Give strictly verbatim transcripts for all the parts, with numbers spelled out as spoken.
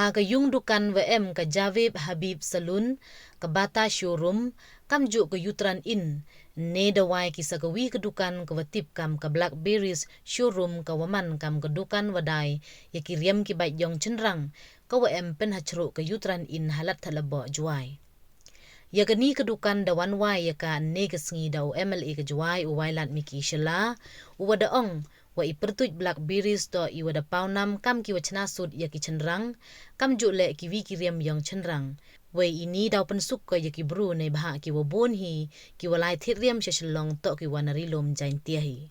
Ka yung dukan wa em ka Javed Habib Saloon, ka Bata Showroom, kamjooh ka Yutran Inn, ne da wai ki sa kawi ka dukan ka wa tip kam ka Blackberries Showroom ka wa man kam ka dukan wa dai ya ki riam ki bike yong chynrang, ka wa em pynhachroh ka Yutran Inn ha Ladthadlaboh, Jowai. Ya kani ka dukan da wan wai ya ka ne ka sngi da u M L A ka Jowai u Wailadmiki Shylla, u wa da ong wa i pyrtuit Blackberries toh i wa da pawnam kam ki wa chna sut ya ki chynrang, kamjooh leh kiwi ki riam yong chynrang. Wei ini daw pynsuk ko ya ki bru neibhah ki wa boon hi ki wa lai thied riam sha Shillong toh ki wa na ri lum Jaintia hi.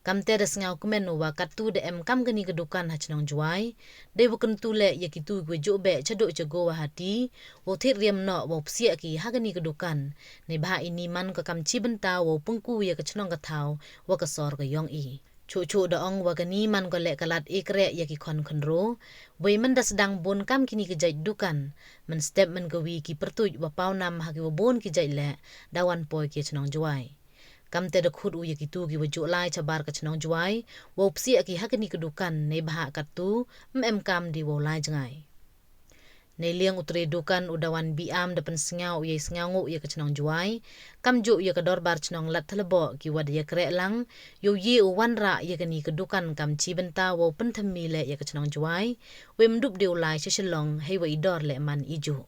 Kamte da sngewkmen u wa kattu da em kam kani ka dukan ha chnong Jowai, dei wa kyntu leh ya kitu ki wa jooh beh chadooh chago wa hati, wow thied riam noh wow psiah ki ha kani ka dukan, neibhah ini man ka kam chibynta wow pynku ya ka chnong ka thaw wa ka sor ka yong i. Chooh chooh da ong wa kani man ko leh ka lad e kreh ya ki khon khynroo, wei man da sdang boon kam kini ki jait dukan, man step man kawi ki pyrtuit wa pawnam ha ki wa boon ki jait leh, da wan poi ki ya chnong Jowai. Kamte da khut u ya kitu ki wa jooh lai chabar ka chnong Jowai, wow psiah ki ha kani ka dukan, neibhah kattu ym em kam di wow lai jngai. Neiliang u tre dukan u da wan biam da pynsngew u ya i sngewnguh ya ka chnong Jowai, kamjooh ya ka dorbar chnong Ladthadlaboh ki wa da ya kreh lang, yow ye u wanrah ya kani ka dukan kam chibynta wow pynthymmai leh ya ka chnong Jowai, wei ym dup di u lai sha Shillong, hei wa i dor leh man i jooh.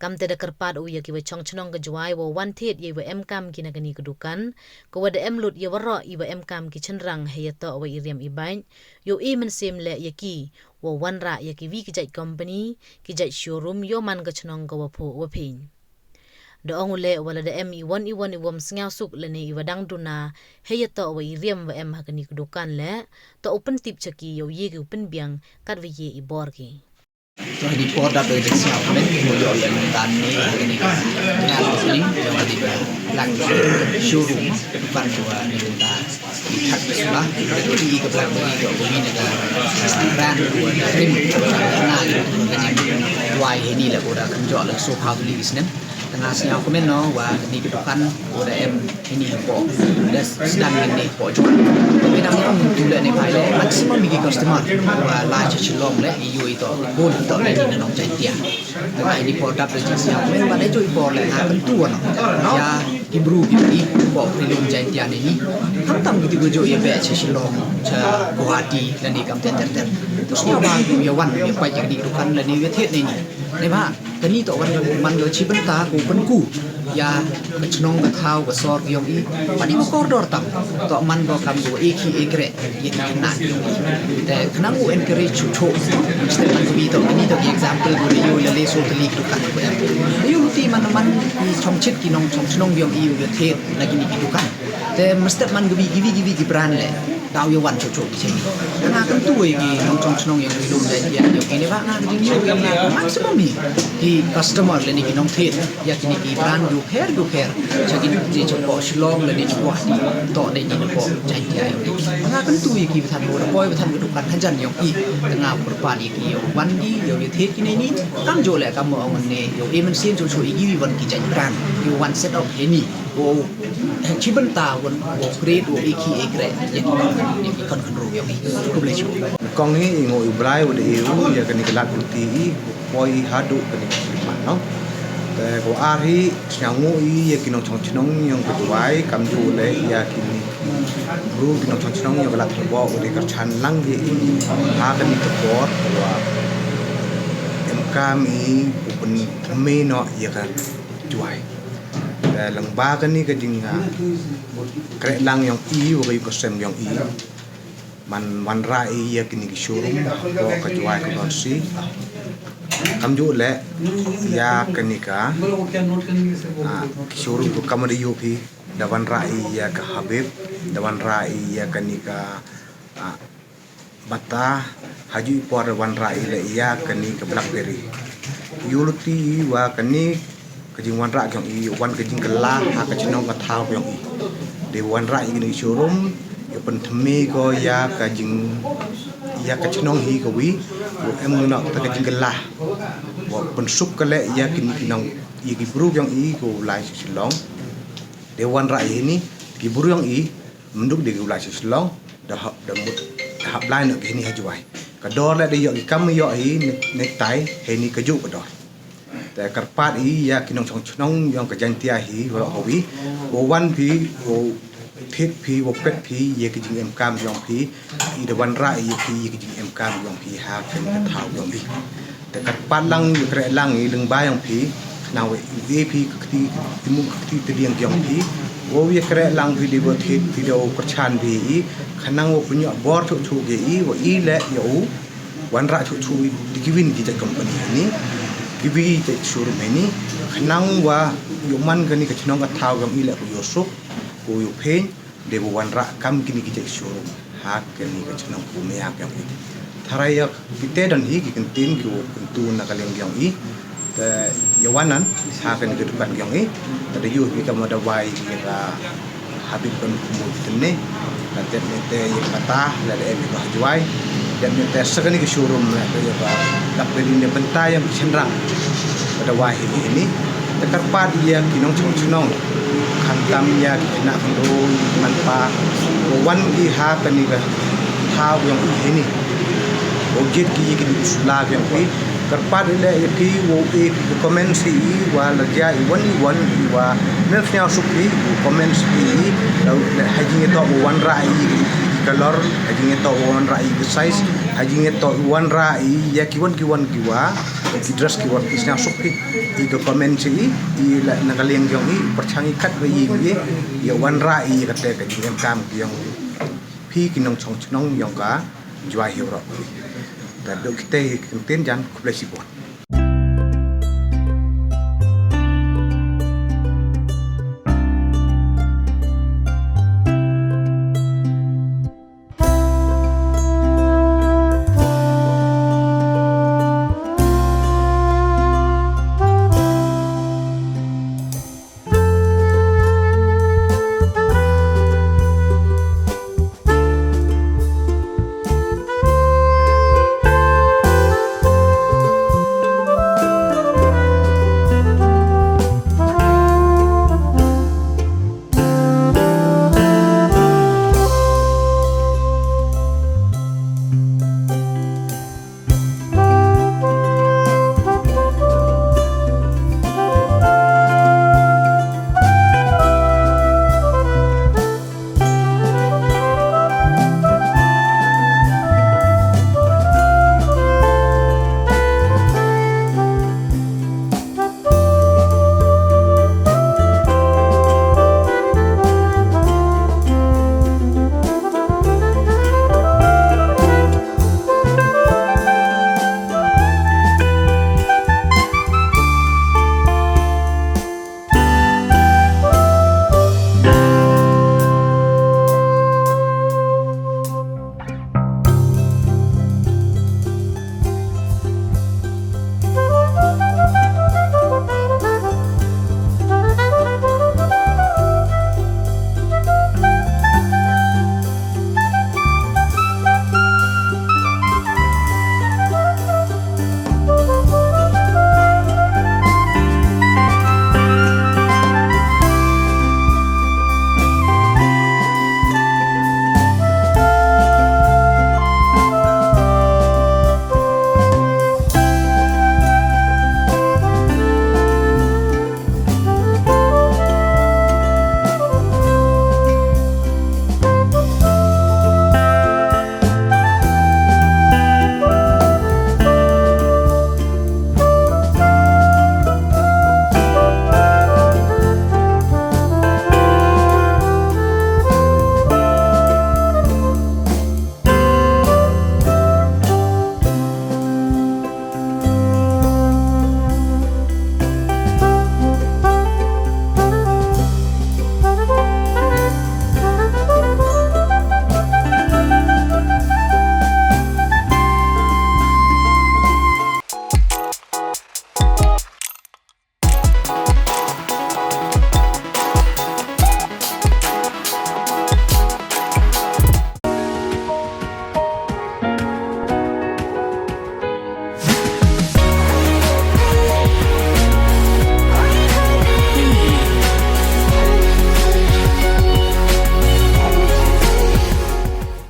Kamte da kyrpad u ya ki wa chong chnong ka Jowai wow wan thied ya i wa em kam ki na kani ka dukan, ka wa da em lut ya waroh i wa em kam ki chynrang hei ya toh wa i riam i bike, yow e mynsiem leh ya ki, wow wanrah ya kiwi ki jait company, ki jait showroom yow man ka chnong ka wa phuh wa phieng. Da ong u leh wa lada em i wan i wan i wom sngewsuk lane i wa dang duna, hei ya toh wa i riam wa em ha kani ka dukan leh, toh u pyntip cha ki yow ye ki u pynbiang, kat wa ye i bor ki. Toh ini por da doi da sngewkmen, mo yoh ya mynta ne, ha kani ka grand opening yong kani ka Blackberries Showroom, dukan ko wa ne mynta i khat ka sula, i ka Blackberry ko wa ne ka, ah, brand ko wa da rim, na, kani wai hini leh ko da kamjooh leh so phaw tylli ki snem. Tang nga sngewkmen noh wa kani ka dukan ko da em hini hapoh, da sdang hini hapoh Jowai. Te dang ong tu leh neibhah leh maximum i ki customer wa lai cha Shillong leh i yoh i toh boon toh leh ini na Nongjaintia. Tang nga ini por dap da jingsngewkmen, wa da jooh i por leh nga kyntu wa noh ya ki bru ki i hapoh ri lum Jaintia ini, khamtam kitu ki wa jooh ya beh cha Shillong, cha Guwahati lane kamte ter ter. Te sngewbha ki ya wan ya pait ya kani ka dukan lane ya thied ini. Neibhah kani toh wan man ka chibynta ka u pynku ya ka chnong ka thaw ka sor ka yong i. Pat i wa kordor tam, toh man ko kam ko e khi e kreh ya ki khynnah yong i. Te khnang u encourage chooh chooh, step man kawi toh, kani toh ki example ko da yoh leh le so tylli ki dukan ko em. Yow ti man man i chongchit ki nongchong chnong yong i u ya thied na kini ki dukan. Te mynstep man kawi kiwi kiwi ki brand leh, daw ya wan chooh chooh ki cha i. Tang nga kyntu ya ki nongchong chnong yong i lum Jaintia yong i, neibhah nga ka jingyoh yong nga maximum hi ki customer lane ki nongthied ya kini ki brand kiwa pher kiwa pher, cha ki duk ji chapoh Shillong lane chapoh Guwahati, toh dei ini hapoh Jaintia yong i. Tang nga kyntu ya ki wa than ko da poi wa than ka dukan hajan yong i. Tang nga kyrpad ya ki yow wan ki yow ya thied kini ini, kamjooh leh kam wa ong ne yow e mynsiem chooh chooh ya kiwi wan ki jait brand kiwa wan set up hini. Wow chibynta wan, wow create, wow e khi e kreh ya ki, ya ki khon khynroo yong i. Khublei chibooh. Kong hi i ngooh i u Blai wa da e u ya kani ka lad luti i, wow poi i hadooh kani ka khlieh man noh. Te ko ar hi, sngewbha i ya ki nongchong chnong yong ka Jowai, kamjooh leh ya kini ki bru ki nongchong chnong yong ka Ladthadlaboh, wa da kyrchan lang ya i ha kani ka por, wa em kam i u pynmih noh ya ka Jowai. Te lyngba kani ka jing, ah, kreh lang yong i wa ka yung ka sem yong i, man wanrah i ya kini ki showroom ko ka Jowai ka Constituency. Kamjooh leh ya kani ka, ah, ki showroom ko kam wa da yoh phi, da wanrah i ya ka Habib, da wanrah i ya kani ka, ah, Bata, hajooh i por da wanrah i leh ya kani ka Blackberry. Yow luti i wa kani ka jingwanrah ka yong i, wan ka jingkylla ha ka chnong ka thaw ka yong i. Dei wanrah i kani ka showroom, yow pynthymmai ko ya ka jing, ya ka chnong hi kawi, yow em noh ta ka jingkylla. Wa pynsuk ka leh ya kini ki nong, ya ki bru ka yong i ko lai cha Shillong. Dei wanrah i hini, ki bru yong i, ym duk de ki u lai cha Shillong, da hap, da mut, da hap lai noh ki hini ha Jowai. Ka dor leh da yoh ki kam yoh hi, ne-, necktie, heini ka juh ka dor. Te kyrpad i ya ki nongchong chnong yong ka Jaintia hi, waroh kawi, wow wan phi, wow thied phi, wow peit phi ya ki jingemkam yong phi, i da wanrah i ya phi ya ki jingemkam yong phi ha kani ka thaw yong i. Te kyrpad lang, yakreh lang i lyngba yong phi, khnang wow e phi ka kti, i mut ka kti tdiang yong phi, wow yakreh lang phi, dei wow thied phi, dei wow kyrchan phi i, khnang wow pynyoh bor chooh chooh ya i, wa i leh yow wanrah chooh chooh i da kiwi ki jait company heini, kiwi jait showroom heini, khnang wa yow man kani ka chnong ka thaw yong i leh ko yow suk, ko yow phein, dei wow wanrah kam kini ki jait showroom ha kani ka chnong ka maya yong i. Tharai ya kitæ don hi ki kyntien kiwa kyntu na ka liang yong i. Te ya wan nan ha kani ka dukan yong i, te da yoo phi kam wa da wai ya ka habit ban kumno tynne. Lada dep neitæ ya ka pata, lada em ya ka ha Jowai, dep neitæ sa kani ka showroom, lada ya ka dap ka liang neibynta yong ki chynrang, wa da wai hi heini. Te kyrpad ya ki nongchong chnong, khamtam ya ki khynnah khynroo, ki manpa, wow wan ki ha kani ka thaw yong i heini, wow jied ki ya kini ki sula yong phi. Kyrpad i leh ya phi wow e phi ka comments i, wa lada jia iwon iwon iwa ym sñiawsuk phi, wow comments phi i, leh ha jingyatoh wow wanrah i ki color, ha jingyatoh wow wanrah i ki size, ha jingyatoh wow wanrah i ya kiwon kiwon kiwa, ki dress kiwa phi sñiawsuk phi, i ka comments i, i leh na ka liang yong i pyrchang i katwa i, i, ya wanrah i ya katæ ka jingemkam yong phi ki nongchong chnong yong ka Jowai hi waroh. Te dooh kitæ hi ki kyntien jan, khublei chiboon.